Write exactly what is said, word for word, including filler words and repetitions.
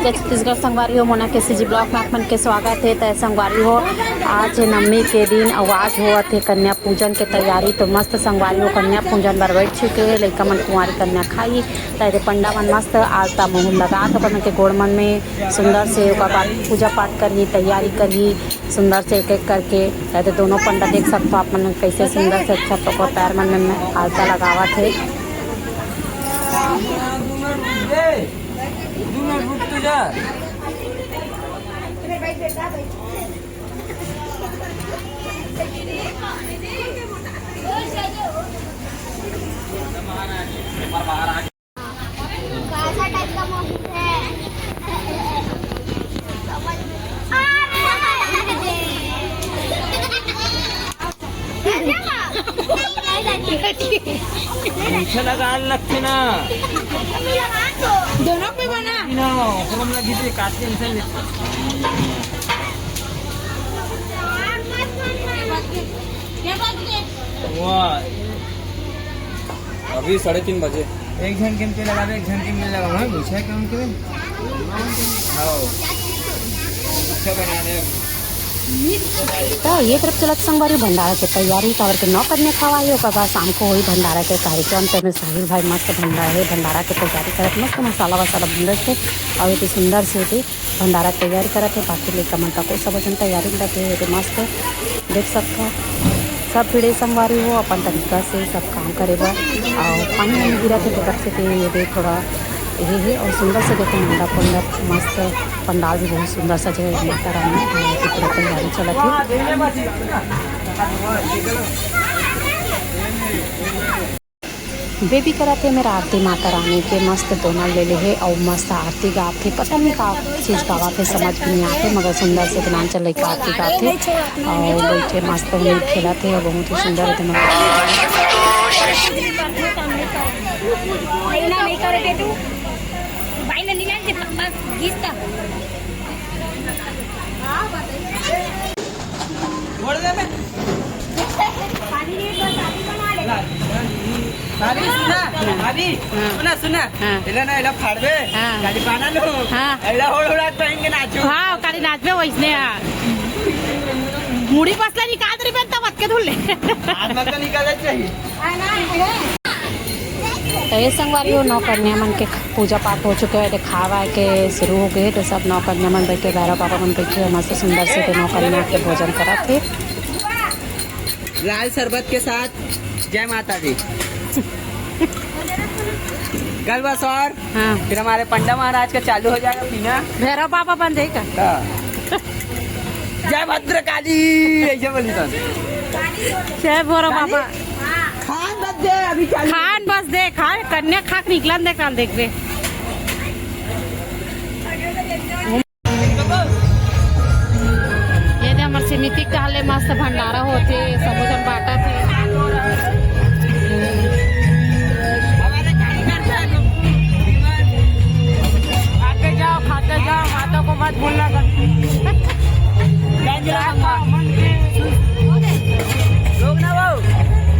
जय छत्तीसगढ़ संगवारी हो, मोना के सीजी ब्लॉग में आप मन के स्वागत हे। त संगवारी हो, आज हे नवमी के दिन अउ आज होवत हे कन्या पूजन के तैयारी। तो मस्त संगवारी हो, कन्या पूजन बर बैठ चुके हे। लइका मन कुंवारी कन्या खाही, त एदे पंडा मन मस्त आलता मुहुर लगा के अपन के गोड़ मन में सुंदर से ओकर बाद पूजा पाठ करही, तैयारी करही सुंदर से एक एक करके। त एदे दोनों पंडा देख सकथो आप मन कैसे सुंदर से अच्छा तो ओकर पैर मन में आलता लगावत हे। दूनों रुक तो जा। मीठा लगा लगथे ना। दोनों पे बना। ना, ओकरो में लगी थे, काट के इनसे ले। वाह। अभी साढ़े तीन बजे। एक झन के में तेल लगावे, एक झन के में लगावे, हाँ, पूछा क्या उनके में? हाँ। अच्छा बना रहे हैं। तो ये तरफ चलत संगवारी भंडारा के तैयारी, काबर के नौ कन्या खवाही, ओकर बाद शाम को होही भंडारा के कार्यक्रम। तो में साहिल भाई मस्त भंडारा हे, भंडारा के तैयारी करत, मस्त मसाला वसाला भूंजत हे, अउ एदे सुंदर से एदे भंडारा के तैयारी करत हे। बाकी लइका मन तको सब झन तैयारी में लगे हे, एदे मस्त देख सकथो। सब भिड़े संगवारी हो अपन तरीका से सब काम करे बर, अउ पानी वानी गिरत हे, तो तब से के एदे थोड़ा ये हे। अउ सुंदर से देखो मंडप वंडप मस्त, पंडाल भी बहुत सुंदर सजे हे। माता रानी के पूरा तैयारी चलत हे। बेबी करत हे मेर आरती माता रानी के, मस्त दोना ले ले हे अउ मस्त आरती गात हे। पता नहीं का चीज गावत हे, समझ भी नहीं आते, मगर सुंदर से इतना अच्छा लइका आरती गात हे अउ बइठे मस्त में खेलत हे अउ बहुत ही सुंदर हे। नहीं करे बेटू, भाई ने नहीं जानते, बस घिसता। भाभी, सुना, भाभी, हाँ। सुना, सुना। हाँ। एला ना, एला फाड़बे। हाँ। काली पाना लो। हाँ। एला होड़ होड़ा पहन के नाचो। हाँ, काली नाचबे वैसने, हाँ। मुड़ी पसला निकाल दे रे, तब अटके धुल ले। आज मत निकाले चाहिए। तो ये संगवारी हो, नौ कन्या मन के पूजा पाठ हो चुके हे, खाए वाए के शुरू हो गए। तो सब नौ कन्या मन बैठे, भैरव बाबा मन बैठे हे, मस्त सुंदर से नौ कन्या के भोजन करत हे। लाल शरबत के साथ जय माता दी। कल बस और हाँ। फिर हमारे पंडा महाराज का चालू हो जाएगा पीना। भैरव बाबा बन जाएगा। हाँ। जय भद्रकाली, ऐसे बोली तो। जय भैरव बाबा। खान बस दे, अभी चालू। खान बस दे, खा, कन्या खा के निकलन दे, काल देखबे। ये दे हमर समिति काले मस्त भंडारा होथे, सबो झन बांटत हे। खाते जाओ, खाते जाओ, हाथों को मत भूलना।